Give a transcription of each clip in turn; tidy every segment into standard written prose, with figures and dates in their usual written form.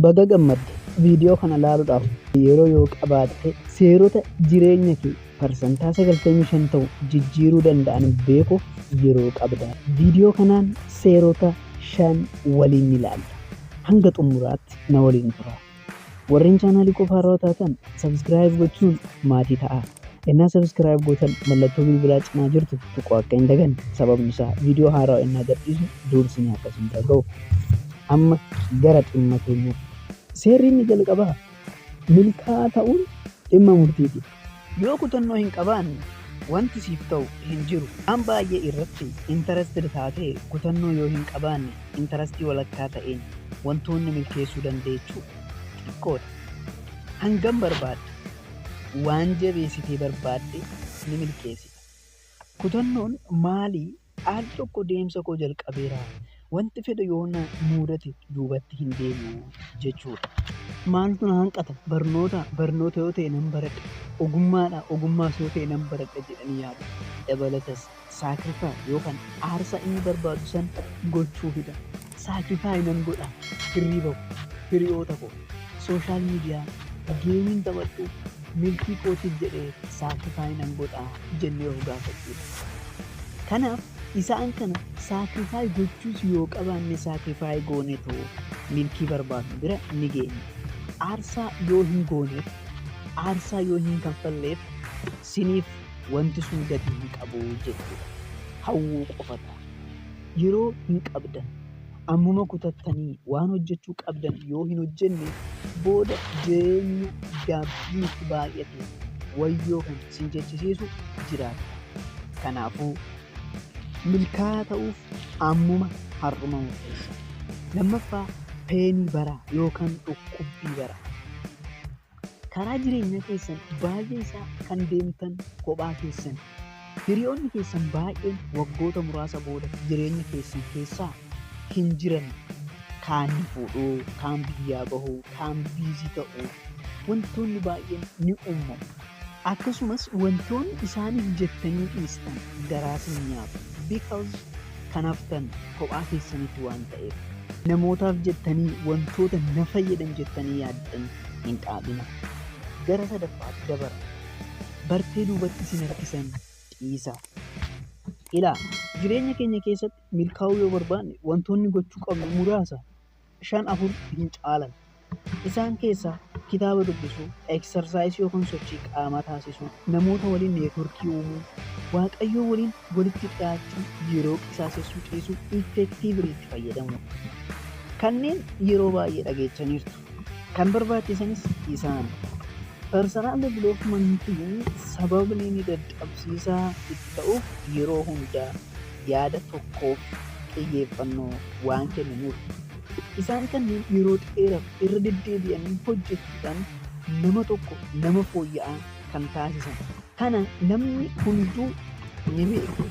Baga gammadde! Viidiyoo kana ilaaluudhaaf yeroo yoo qabaatte, seerota jireenya kee 95% ta'u jijjiiruu danda'an beekuuf yeroo qabda. Viidiyoo kanaan seerota 5 waliin ni ilaalla. Hanga xumuraatti na waliin turaa. Warreen chaanaalii koof haarawaa taatan subscribe gochuun maatii ta'aa. Ennaa subscribe gootan mallattoo bilbilaa cinaa jirtu tuquu akka hin daganne. Sababni isaa viidiyoo haarawaa ennaa gadhiisnu duursinee akka isin bira ga'u. Amma gara dhimma keenyatti. Seerri inni jalqabaa milkaa'aa ta'uun dhimma murtiiti. Yoo kutannoo hin qabaanne wanti siif ta'u hin jiru. Waan baay'ee irratti interested taatee kutannoo yoo hin qabaanne intarastii walakkaa ta'een wantoonni milkeessuu dandeechu xiqqoodha. Hangam barbaadda? Waan jabeessitee barbaadde ni milkeessita. Kutannoon maali? Al tokko deemsa koo jalqabeera. Wanti fedhe yoo na muudate duubatti hin deebi'u jechuudha. Maaltu na hanqata? Barnoota? Barnoota yoo ta'e nan baradha. Ogummaadha? Ogummaas yoo ta'e nan baradha jedhanii yaadu. Dabalatas sacrifice yookaan aarsaa inni barbaadu san gochuufidha. Sacrifice nan godha. Hirriiba koo, hiriyoota koo, social media, geemiin taphadhu milkii kootiif jedhee sacrifice nan godha jennee of gaafachuudha. Kanaaf isaan kana sacrifice gochuus yoo qabaanne sacrifice goonetu milkii barbaadnu bira ni geenya. Aarsaa yoo hin gooneef, aarsaa yoo hin kanfalleef siniif wanti sun gatii hin qabu jechuudha. Hawwuu qofa ta'a. Yeroo hin qabdan. Ammuma kutattanii waan hojjechuu qabdan yoo hin hojjenne booda jireenya gaabbii itti baay'ate wayyoo kan sin jechisiisu jiraata. Kanaafuu milkaa'aa ta'uuf ammuma har'uma murteessa. Lammaffaa, painii baraa yookaan dhukkubbii baraa. Karaa jireenyaa keessan baay'ee isaa kan deemtan kophaa keessan. Hiriyoonni keessan baay'een waggoota muraasa booda jireenya keessan keessaa hin jiran. Kaan ni fuudhu, kaan biyyaa bahu, kaan busy ta'u. Wantoonni baay'een ni uumamu. Akkasumas wantoonni isaaniif jettanii dhiistan garaa sin nyaatu. Because kan haftan kophaa keessanitti waan ta'eef. Namootaaf jettanii wantoota na fayyadan jettanii yaaddan hin dhaabina. Gara sadaffaatti dabarra. Bartee duubatti isin harkisan dhiisaa. Ilaa, jireenya keenya keessatti milkaa'uu yoo barbaanne wantoonni gochuu qabnu muraasa. 5 4 hin caalan. Isaan keessaa kitaaba dubbisuu, exercise yookaan sochii qaamaa taasisuu, namoota waliin networkii uumuu, Waaqayyoo waliin walitti dhiyaachuu, yeroo qisaasessuu dhiisuu, effectively itti fayyadamuudha. Kanneen yeroo baay'ee dhageechaniirtu. Kan barbaachisanis isaan. Personal developmentiin sababni inni dadhabsiisaa itti ta'uuf yeroo hundaa yaada tokkoof xiyyeeffannoo waan kenninuuf. Isaan kanneen yeroo dheeraaf irra deddeebi'anii hojjechuudhaan nama tokko nama fooyya'aa kan taasisan. Kana namni hunduu ni beeka.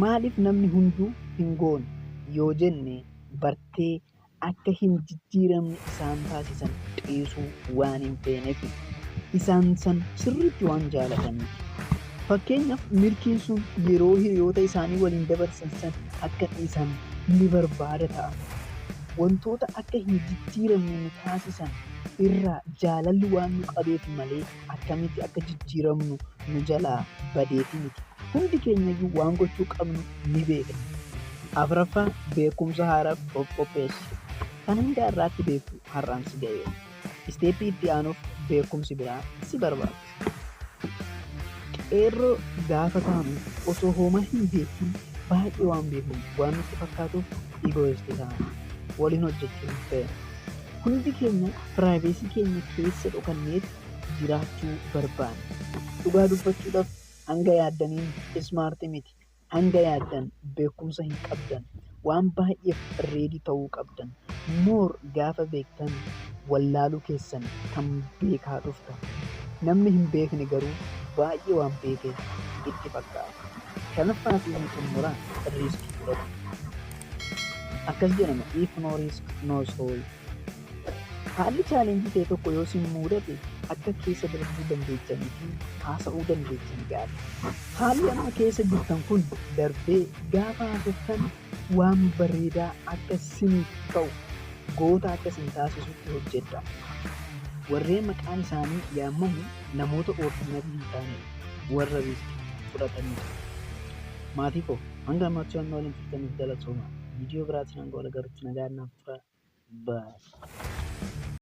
Maaliif namni hunduu hin goone yoo jenne, bartee akka hin jijjiiramne isaan taasisan dhiisuu waan hin feenefi. Isaan san sirriitti waan jaalataniif. Fakkeenyaaf, milkiin sun yeroo hiriyoota isaanii waliin dabarsan san akka dhiisan ni barbaada ta'a. Wantoota akka hin jijjiiramne nu taasisan irraa jaalalli waan nu qabeef malee akkamitti akka jijjiiramnu nu jalaa badeefi miti. Hundi keenyayyuu waan gochuu qabnu ni beekna. Afraffaa, beekumsa haaraaf of qopheessi. Kan hanga har'aatti beektu har'aan si ga'eera. Stepii itti aanuuf beekumsi biraa si barbaachisa. Qeerroo gaafa taanu osoo homaa hin beekin baay'ee waan beeknu waan nutti fakkaatuuf egoist taana. Waliin hojjechuu hin feenu. Hundi keenya privacy keenya keessa dhokanneet jiraachuu barbaanna. Dhugaa dubbachuudhaaf hanga yaaddaniin smart miti. Hanga yaaddan beekumsa hin qabdan. Waan baay'eef ready ta'uu qabdan. More gaafa beektan wallaaluu keessan kan beekaa dhuftan. Namni hin beekne garuu baay'ee waan beeke itti fakkaata. Shanaffaa fi inni xumuraa risk fudhatu. Akkas jedhama, if no risk, no story. Haalli challenge ta'e tokko yoo sin muudate akka keessa darbuu dandeechanii fi haasa'uu dandeechan gaarii. Haalli amma keessa jirtan kun darbee gaafa haasoftan waan bareedaa akka siniif ta'u goota akka isin taasisutti hojjedhaa. Warreen maqaan isaanii yaamamu namoota ordinary hin taanedha. Warra risk fudhatanidha. Maatii koo, hanga ammaatti waan waliin turtaniif galatooma. Viidiyoo biraatiin hanga wal agarrutti nagaan naaf turaa. Bye.